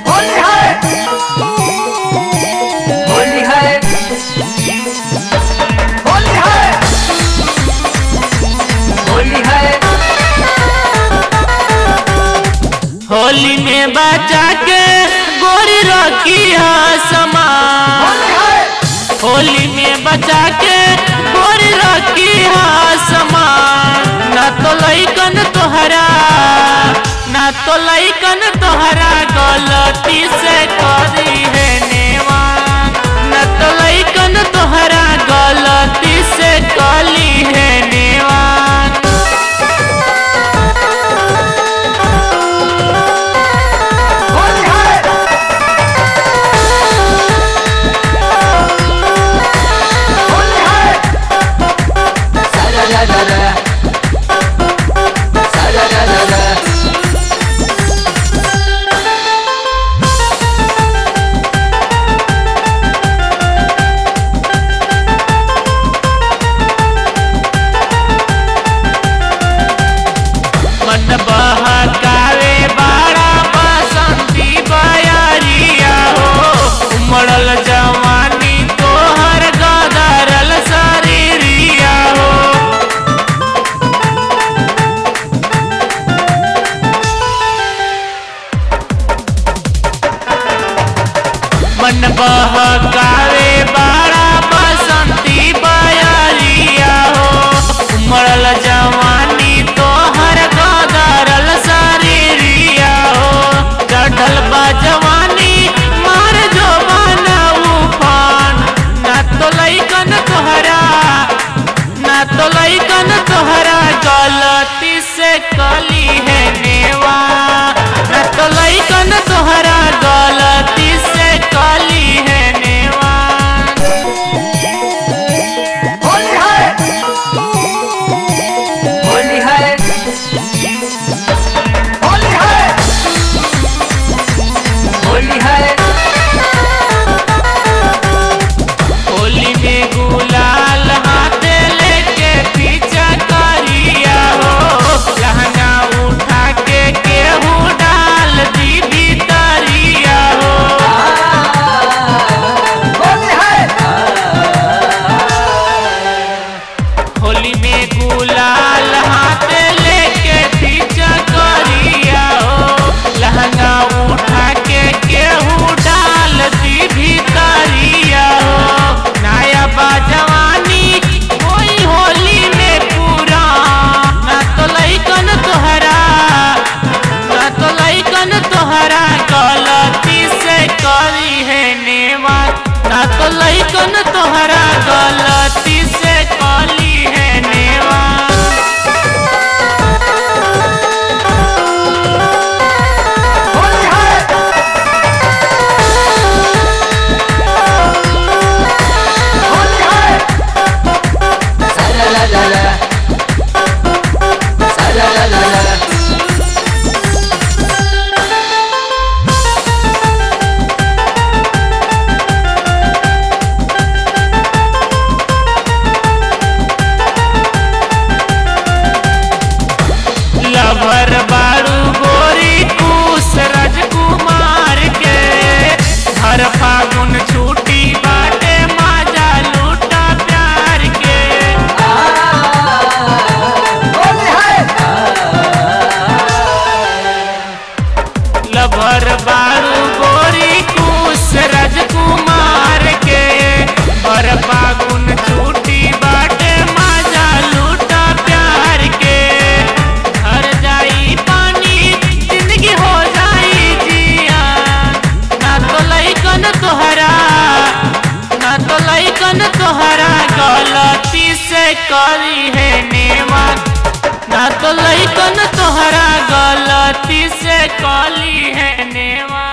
होली है, होली है, होली है, होली है। होली में बचा के गोरी रखी समान, होली में बचा के गोरी रखी समान। ना तो लइकन तोहरा, ना तो लइकन तोहरा गलती से करी है नेवान, ना तो लइकन तोहरा गलती से कली है नेवान। होली है, होली है। सारा ला ला ला, सारा ला ला ला। मन बहकावे बाड़ा बसंती बयरिया हो, उमड़ल जवानी तोहर गदरल शरीरिया हो। मन बहकावे बाड़ा बसंती बयरिया हो, उमड़ल जवानी तोहर गदरल शरीरिया हो। चढ़ल बा जवानी मार जो बना उफान, ना तो लइकन तोहरा, ना तो लइकन तोहरा गलती से कली है नेवा, ना तो लइकन तोहरा गलती से कली है नेवा। होली है, होली है, होली है, होली है। होली में गुलाल हाथ लेके पीछा करिया हो, लहंगा उठा के केहू डाल दी भीतरिया हो। होली है, होली में गुलाल हाथ लेके पीछा करिया हो, लहंगा उठा के केहू डाल दी भीतरिया हो। नया बा जवानी कोई होली में पूरा, ना तो लइकन तोहरा, ना तो लइकन तोहरा गलती से करी है नेवा, ना तो लइकन तोहरा गलती से कली है नेवा। होली है, होली है। सारा ला ला ला, सारा ला ला ला। लभर बारू गोरी कुश राजकुमार के, हर फागुन छुट्टी बाटे माजा लूटा प्यार के। होली है, लभर बारू गोरी कुश राजकुमार के, हर फागुन छुट्टी बाटे माजा लूटा प्यार के। हर जाई पानी जिंदगी हो जाई जिया, ना तो लइकन तोहरा, ना तो लइकन तोहरा गलती से करी है नेवा, ना तो लइकन तोहरा गलती से कली है नेवा।